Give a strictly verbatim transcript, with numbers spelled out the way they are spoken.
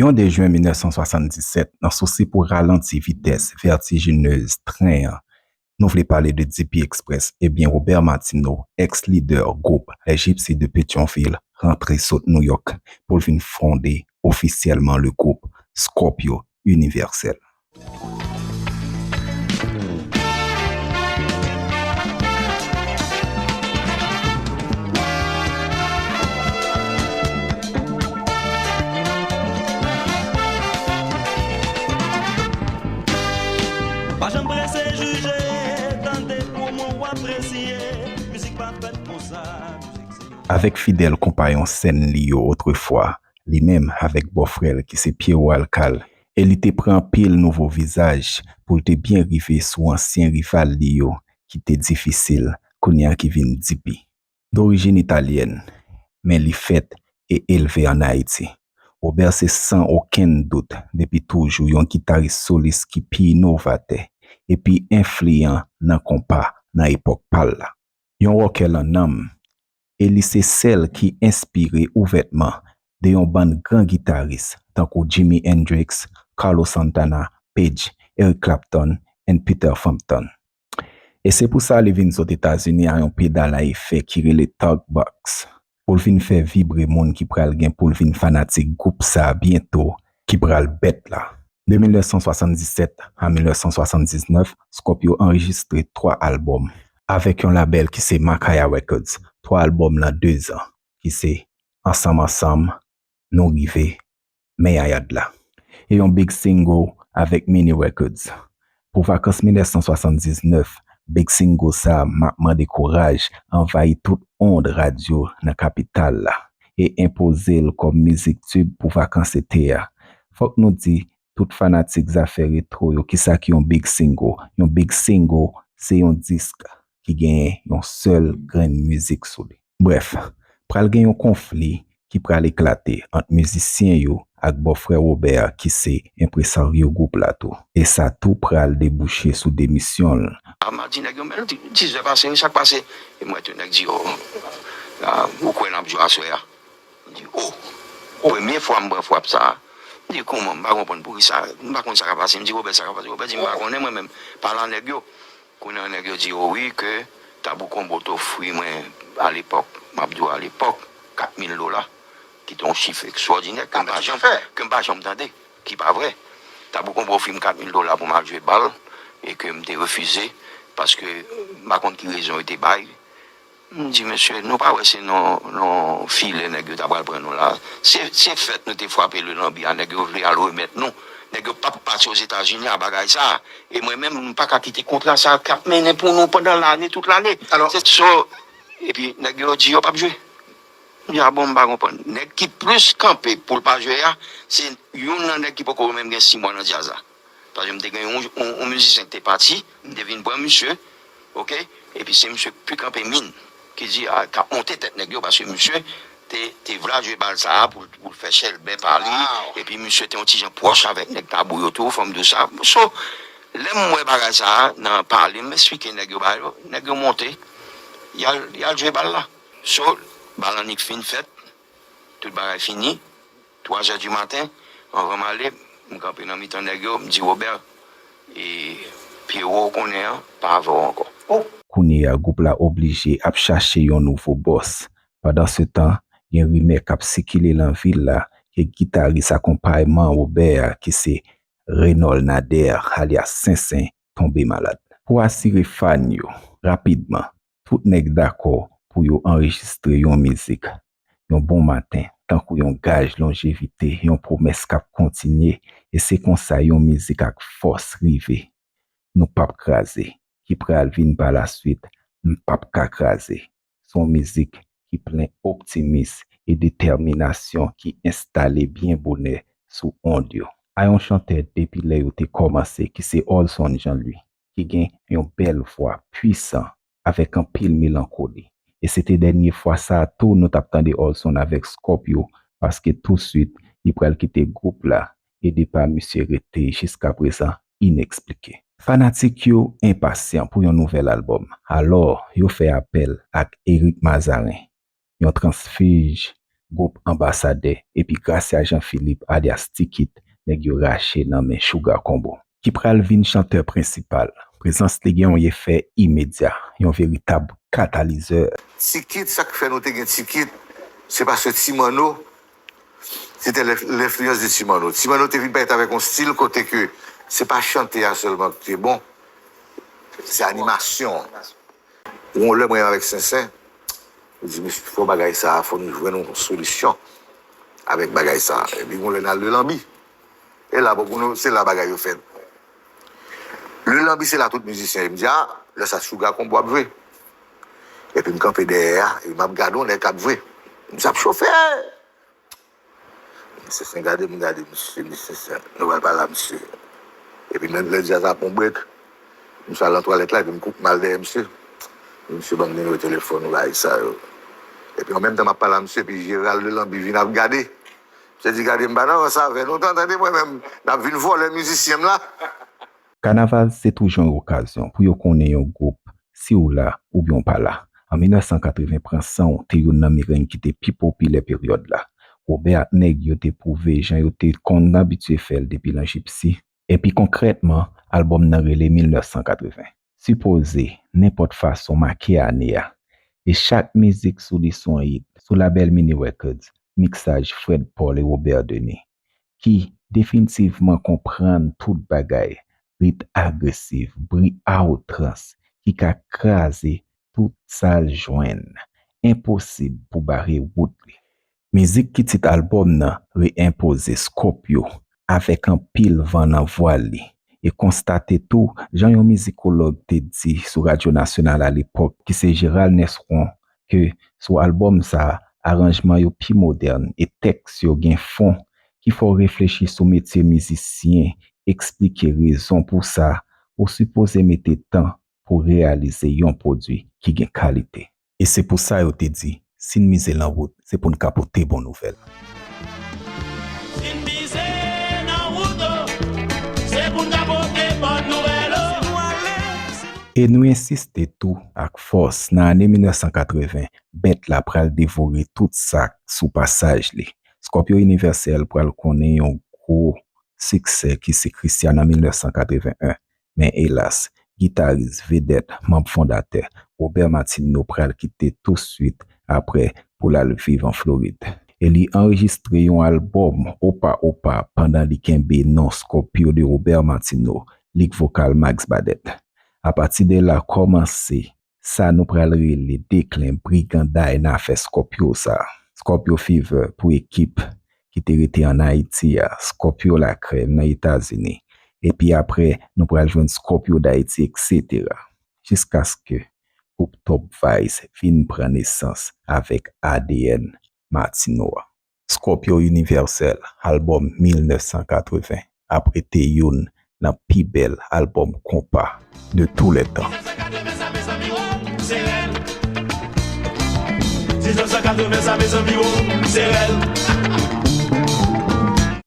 Yon de jen mil nèf san swasanndisèt, nan sousi pou ralanti vitès vètijinez tren an, nou vle pale de D P Express, ebyen Robert Martineau, èks lidè gwoup Les Gypsies de Petyonvil, rantre sot Nouyòk pou l vin fonde ofisyèlman le groupe Scorpio Universel. Pa janm prese jije, tande pou mwen w apresye. Mizik pa fèt pou sa, mizik se yon... Avèk fidèl konpayon sèn li yo otrefwa, li menm avèk bòfrè l ki se Pierrot Alcal, e li te pran anpil nouvo vizaj pou l te byen rive sou ansyen rival li yo ki te difisil, kounye a ki vin D P. Dorijin italyèn, men li fèt e elve ann Ayiti, Robert se san okenn dout depi toujou yon gitaris solis ki pi inovatè e pi enfliyan nan konpa nan epòk pa l la. Yon wòkè lan nanm, e li se sèl ki enspire ouvètman de yon bann gran gitaris tankou Jimi Hendrix, Carlos Santana, Page, Eric Clapton, and Peter Frampton. E se pou sa li vin sot Etazini a yon pedal a efè ki rele Talk Box, pou l vin fè vibre moun ki pral gen pou l vin fanatik gwoup sa a byento, ki pral bèt la. De mil nèf san swasanndisèt a mil nèf san swasanndiznèf, Scorpio anrejistre twa albòm avèk yon labèl ki se Makaya Records. Twa albòm lan de zan, ki se Ansanm Ansanm, Nou Rive, Men Yayad La, e yon big single avèk Mini Records. Pou vakans mil nèf san swasanndiznèf, big single sa a, M ap Mande Kouraj, anvayi tout ond radyo nan kapital la e enpoze l kòm mizik tib pou vakans ete a. Fòk nou di tout fanatik zafè retwo yo kisa ki yon big single. Yon big single se yon disk ki genyen yon sèl grenn mizik sou li. Brèf, pral gen yon konfli ki pral eklate ant mizisyen yo ak bòfrè Robert ki se enpresaryo gwoup la tou. E sa tou pral debouche sou demisyon l. A, m a di nèg yo, men di, dizè pase, wi, sa k pase? E m wè tout nèg di, o, a, ou kwè n ap jwe aswè a? M di, o, premye fwa m pran frap sa a. M di, kòman? M pa konprann poukisa, m pa konn sa k ap pase. M di, Robert, sa k ap pase? Robert di, m pa konnen mwen menm, pale a nèg yo. Kounye a nèg yo di yo wi ke Tabou Combo t ofri mwen, alepòk, m ap di w alepòk, kat mil dola, ki te yon chif ekstwòdinè ke m pa janm, ke m pa janm tande, ki pa vrè. Tabou Combo ofri m kat mil dola pou m al jwe bal e ke m te refize paske m pa konn ki rezon yo te bay. M di, mesye, nou pa wè se nan, nan filè nèg yo ta pral pran nou la? Se, se fèt nou te frape le lanbi a, nèg yo vle al remèt nou. Nèg yo p ap pati Ozetazini a bagay sa a. E mwen menm, m pa ka kite kontra sa a k ap mennen pou nou pandan lane, tout lane. Alò, se so, epi nèg yo di yo p ap jwe. M di, a bon, m pa konprann. Nèg ki plis kanpe pou l pa jwe a, se youn nan nèg ki poko menm gen sis mwa nan djaz la. Paske m te gen yon, yon, yon mizisyen ki te pati, m te vin pran misye, oke? Epi se misye k pi kanpe min, ki di, a, k ap monte tèt nèg yo, paske misye te, te vle al jwe bal sa a pou, pou l fè chèlbè pa li, epi misye te yon ti jan pwòch avèk nèg Tabou yo tou, fò m di w sa. So, lè m wè bagay sa a, nan pale, m eksplike nèg yo bagay yo, nèg yo monte, y al, y al jwe bal la. So, bal annik fin fèt, tout bagay fini, twa zè di maten, anvan m ale, m kanpe nan mitan nèg yo, m di, Robert, e, Pierrot, ou konnen an, pa avè w ankò. Kounye a, gwoup la oblije ap chache yon nouvo bòs. Pandansetan, gen rimè k ap sikile lan vil la ke gitaris akonpayman Robert a, ki se Renold Nader, alyas Sensen, tonbe malad. Pou asire fan yo, rapidman, tout nèg dakò pou yo anrejistre yon mizik, Yon bon maten, tankou yon gaj lonjevite, yon pwomès k ap kontinye, e se konsa yon mizik ak fòs rive. Nou p ap kraze, ki pral vin pa laswit, M p ap ka kraze. Se yon mizik ki plen optimis e detèminasyon ki enstale byen bonè sou ond yo. A yon chantè depi lè yo te kòmanse ki se Olson Jean Louis, ki gen yon bèl vwa pwisan avèk anpil melankoli. E se te dènye fwa sa a tou nou t ap tande Olson avèk Scorpio, paske touswit li pral kite gwoup la e depa misye rete jiskaprezan ineksplike. Fanatik yo enpasyan pou yon nouvèl albòm, alò yo fè apèl ak Eric Mazarin, yon transfij gwoup Anbasadè, epi Gracia Jean Philippe alyas Tikit, nèg yo rache nan men Sugar Combo, ki pral vin chantè prensipal. Prezans li gen yon efè imedya, yon veritab katalizè. Tikit, sa k fè nou te gen Tikit, se paske Ti Manno, se te lenf-, lenfliyans de Ti Manno. Ti Manno te vin parèt avèk yon stil kote ke se pa chante a sèlman ki te bon, se animasyon. Yon lè mwen avèk Sensen, nou di, "Mesye, fò bagay sa a, fò nou jwenn yon solisyon avèk bagay sa a." Epi yon lè n al de Lanbi. E la, bon, pou nou, se la bagay yo fèt. Le Lanbi, se la tout mizisyen. E m di, "A, lè sa Sugar Combo ap jwe." Epi m kanpe dèyè a, e m ap gade yon nèg k ap jwe. M di, "Ap chofe!" Sensen gade m, gade misye, misye, se, nou pral pale a misye. Epi lè, lè djaz la pran break, misye al nan twalèt la, epi m kou-, m al dèyè misye. Misye ban m nimewo telefòn ou bagay sa yo. Epi an menm tan m ap pale a misye, epi Jeral de Lanbi vin ap gade. Misye di, "Gade, m pa nan rans avè nou, tande mwen menm, n ap vin vòlè mizisyen m la." Kanaval se toujou yon okazyon pou yo konnen yon gwoup, si w la oubyen w pa la. An mil nèf san katreven, Pran San W te youn nan mereng ki te pi popilè peryòd la. Robert ak nèg yo te pwouve jan yo te konn abitye fè l depi nan Jipsi. Epi konkrètman, albòm nan rele mil nèf san katreven. Sipoze, nenpòt fason, make ane a. E chak mizik sou li se yon hit, sou labèl Mini Records, miksaj Fred Paul e Robert Denis, ki definitivman konprann tout bagay, rit agresiv, bri a outrans, ki ka kraze tout sa l jwenn. Enposib pou bare wout li. Mizik ki tit albòm nan re-enpoze Scorpio avèk anpil van nan vwa li, e konstate tou, jan yon mizikològ te di sou Radyo Nasyonal alepòk, ki se Gérald Nesron, ke sou albòm sa a, aranjman yo pi modèn e tèks yo gen fon, ki fè w reflechi sou metye mizisyen, eksplike rezon pou sa, ou sipoze mete tan pou reyalize yon pwodui ki gen kalite. E se pou sa yo te di, si n mize nan wout, se pou n ka pote bon nouvèl. Si n mize nan wout, o, se pou n ka pote bon nouvèl, o. E nou ensiste tou ak fòs, nan ane mil nèf san katreven, bèt la pral devore tout sa k sou pasaj li. Scorpio Universal pral konnen yon gwo siksè ki se Christian an mil nèf san katreven en. Men elas, gitaris vedèt, manm fondatè, Robert Martineau pral kite touswit apre pou l al viv an Florid. E li anrejistre yon albòm, Opa Opa, pandan li kenbe non Scorpio de Robert Martineau, lik vokal Max Badet. Apati de la kòmanse sa nou pral rele deklen briganday nan afè Scorpio sa. Scorpio Fever pou ekip ki te rete ann Ayiti a, Scorpio Lakrèm nan Etazini, epi apre, nou pral jwenn Scorpio Dayiti, etsetera, jiskaske gwoup Top Vice vin pran nesans avèk A D N Martineau a. Scorpio Universal, albòm mil nèf san katreven, ap rete youn nan pi bèl albòm konpa de tous les temps. Mil nèf san katreven sa, mezanmi, o, se rèl. Mil nèf san katreven sa, mezanmi, o, se rèl.